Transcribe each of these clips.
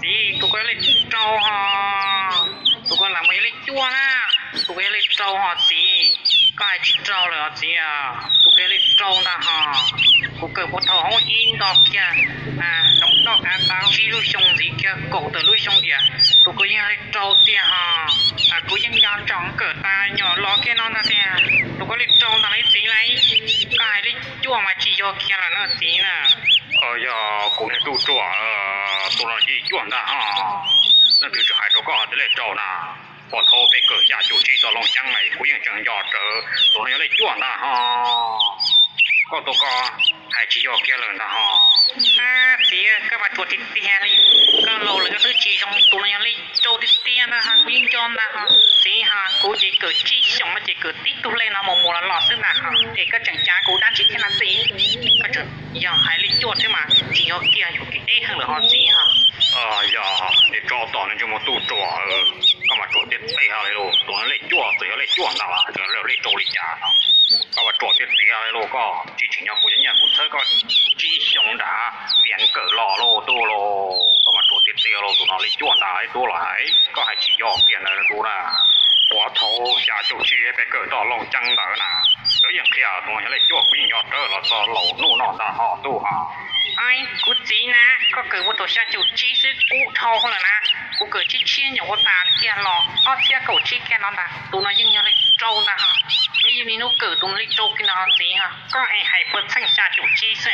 Txiv, tus ko yog lej rau ho. Tus ko lam mus yog lej cuaj na. Tus ko yog lej rau ho txiv. Koj hais tsis raug lawm os txiv. Tus ko yog lej rau ntag ho. Kuv kawm puag thaum hoob ib nto kiag, rau toj av tau tsib lub xyoo ntxiv kiag kaum tawm lub xyoo tiam, tus ko yeej yog lej rau tiag ho. Kuv yeej nco ntsoov kawm tas nyuam los kiag no ntag tiag. Tus ko lej rau ntag lauj txiv lauj. Koj hais lej cuaj mas tsis yog kiag lawm na txiv na. Yog kuv niag tub ruam, tus no yeej cuaj ntag ho. Leej twg tseem hais rau koj tias lej rau na? Puag thaum peb kawm xya caum tsib txog looj ceeb kuv yeej tseem nco rawv tus no yog lej cuaj ntag ho. Koj tus ko hais tsis yog kiag lawm ntag ho. Txiv, koj mas ruam tiag tiag li. Koj laus lawm koj twb tsis zoo, tus no yog lej rau tiag tiag ntag ho, kuv yeej nco ntag ho. Txiv ho, kuv ces kawm tsib xyoos no ces kawm tib tug lej no mus mus los los xwb ntag ho, es koj tseem cav kuv dab tsi thiab na txiv? Koj tseem yog hais lej cuaj xwb mas tsis yog kiag, yuam kev ib heev lawm ho txiv ho. Yog lej rau tom nws ntsej muag tub ruam, koj mas ruam tiag tiag li lauj. Tus no lej cuaj, txawm yog lej cuaj ntag los tseem yog lej rau li cas no, koj mas ruam tiag tiag li lauj. Koj tsis tseem nyob kuv cov nyiaj kuv txhawb koj tsib xyoos nram Vias kawm los lauj tub lauj. Koj mas ruam tiag tiag lauj, tus no lej cuaj ntag ib tug los hais, koj hais tsis yog kiag ntawd tub na. Puag thaum xya caum tsib peb kawm toj looj ceeb ntawd na, lawv yeej qhia tus no yog lej cuaj, kuv yeej nco rawv los txog laus hnub no ntag ho tub ho. Kuv txiv na, koj kawm puag thaum xya caum tsib xwb kub dhau lawm na. Kuv kawm tsib tshiab nyuam qhuav tas kiag los ob txhiab kaum tsib kiag no ntag, tus no yeej yog lej rau ntag ho. Peb yeej niaj hnub kawm tus no lej rau kiag ntag ho txiv ho. Koj es hais puag txheej xya caum tsib xwb,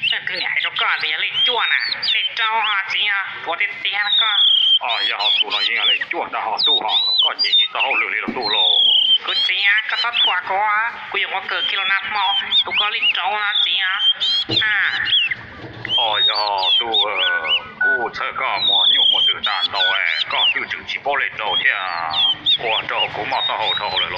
leej twg niam hais rau koj tias yog lej cuaj na? Lej rau ho txiv ho, ruam tiag tiag koj. Yog ho tus no yeej yog lej cuaj ntag ho tub ho, koj ces tsis tau hauj lwm li los tub lauj. Kuv txiv, koj txhob thuam kuv, kuv yuav mus kawm kiag los nag hmo, tus ko lej rau no txiv. Yog tub, kuv txhawb koj muag nyuj muag twm tag ntau, koj twb tseem tsis paub lej rau thiab. Ua rau kuv mob taub hau dhau lawm.